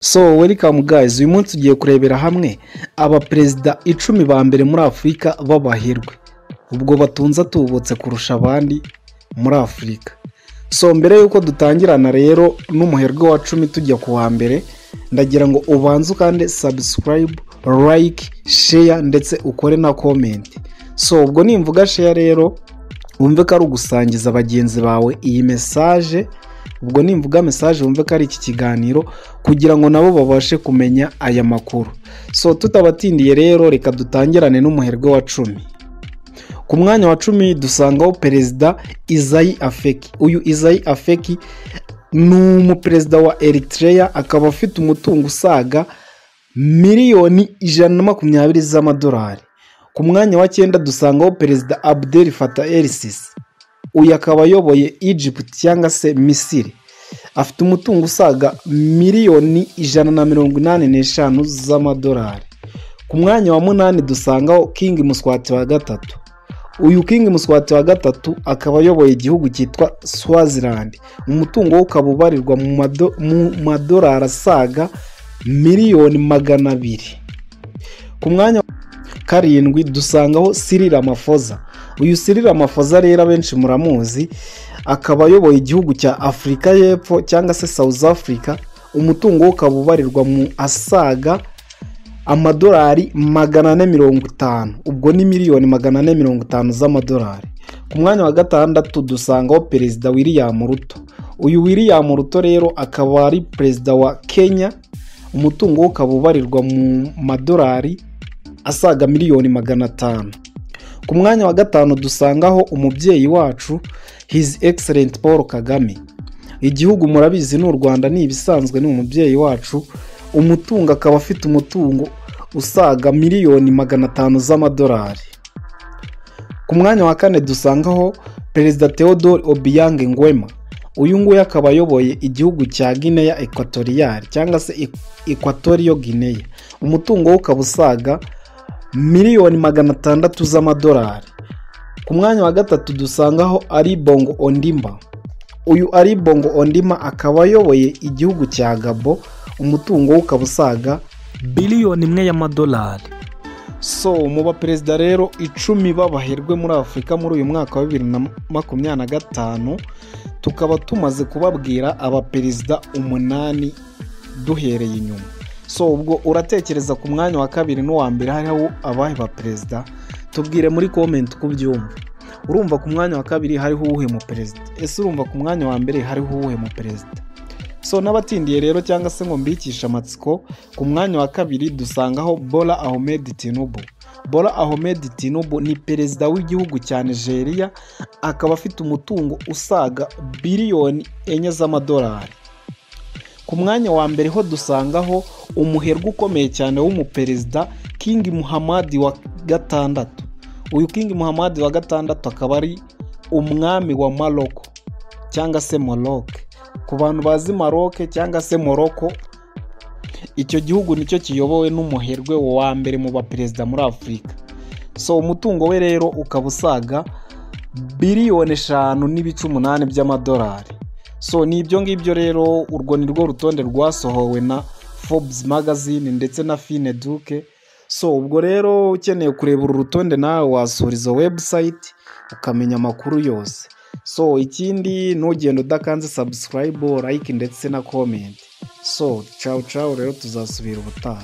So welcome guys, uyu munsi tugiye kurebera hamwe abaperezida 10 ba mbere muri Afurika b'abaherwe, ubwo batunze atubutse kurusha abandi muri Afurika. So mbere y'uko dutangirana rero n'umuherwe wa 10 tujya ku wa mbere, ndagira ngo ubanze ukande subscribe, like, share ndetse ukore na comment. So ubwo nimvuga share rero wumve ko ari ugusangiza bagenzi bawe iyi message, ubwo nimvuga message wumve ko ari iki kiganiro kugira ngo nabo babashe kumenya aya makuru. So tutabatindiye rero reka dutangirane n'umuherwe wa 10. Ku mwanya wa 10 dusangaho Perezida Isaias Afwerki. Uyu Isaias Afwerki ni umuperezida wa Eritrea, akaba afite umutungo usaga miliyoni 120 z'amadolari. Ku mwanya wa 9 dusangaho Perezida Abdel Fattah el-Sisi. Uyu akaba ayoboye Egypt cyangwa se Misiri, afite umutungo usaga miliyoni 185 z'amadolari. Ku mwanya wa 8 dusangaho King Muswati wa gatatu. Uyu King Muswati wa gatatu akaba ayoboye igihugu cyitwa Swaziland, umutungo we ukaba ubarirwa mu madolari asaga miliyoni 200. Ku mwanya wa 7 dusangaho Cyril Ramaphosa. Uyu Cyril Ramaphosa rero abenshi muramuzi, akaba ayoboye igihugu cya Afurika y'Epfo cyangwa se South Africa, umutungo we ukaba ubarirwa mu asaga amadolari 450, ubwo ni miliyoni 450 z'amadolari. Ku mwanya wa 6 dusangaho Perezida William Ruto. Uyu William Ruto rero akaba ari perezida wa Kenya, umutungo we ukaba ubarirwa mu madolari asaga miliyoni 500. Ku mwanya wa 5 dusangaho umubyeyi wacu His Excellent Paul Kagame. Igihugu murabizi ni u Rwanda, ni ibisanzwe, ni umubyeyi wacu. Umutungo akaba afite umutungo usaga miliyoni 500 z'amadolari. Ku mwanya wa 4 dusangaho Perezida Theodore Obiang Nguema. Uyu nguyu akaba ayoboye igihugu cya Guinea Equatorial cyangwa se Equatorial Guinea, umutungo we ukaba usaga miliyoni 600 z'amadolari. Ku mwanya wa 3 dusangaho Ali Bongo Ondimba. Uyu Ali Bongo Ondimba akaba ayoboye igihugu cya Gabon, umutungo we ukaba usaga biliyoni 1 y'amadolari. So mu baperezida rero 10 b'abaherwe muri Afurika muri uyu mwaka wa 2025, tukaba tumaze kubabwira abaperezida 8 duhereye inyuma. So ubwo uratekereza ku mwanya wa 2 n'uwa mbere hariho abahe baperezida? Tubwire muri comment uko ubyumva. Urumva ku mwanya wa 2 hariho uwuhe mu perezida? Ese urumva ku mwanya wa mbere hariho uwuhe mu perezida? So n'abatindiye rero cyangwa se ngo mbikishe amatsiko, ku mwanya wa 2 dusangaho Bola Ahmed Tinubu. Bola Ahmed Tinubu ni perezida w'igihugu cya Nigeria, akaba afite umutungo usaga biliyoni 4 z'amadolari. Ku mwanya wa mbere ho dusangaho umuherwe ukomeye cyane w'umuperezida King Muhammad wa gatandatu. Uyu King Muhammad wa gatandatu akaba ari umwami wa Morocco cyangwa se Maroc. Ku bantu bazi Maroc cyangwa se Morocco, icyo gihugu nicyo kiyobowe n'umuherwe wa mbere mu baperezida muri Afurika. So umutungo we rero ukaba usaga biliyoni 5.8 by'amadolari. So ni ibyo ngibyo rero, urwo ni rwo rutonde rwasohowe na Forbes magazine ndetse na Fineduke. So ubwo rero ukeneye kureba uru rutonde nawe wasura izo website ukamenya amakuru yose. So ikindi, ntugende udakanze subscribe, like ndetse na comment. So ciao ciao rero, tuzasubira ubutaha.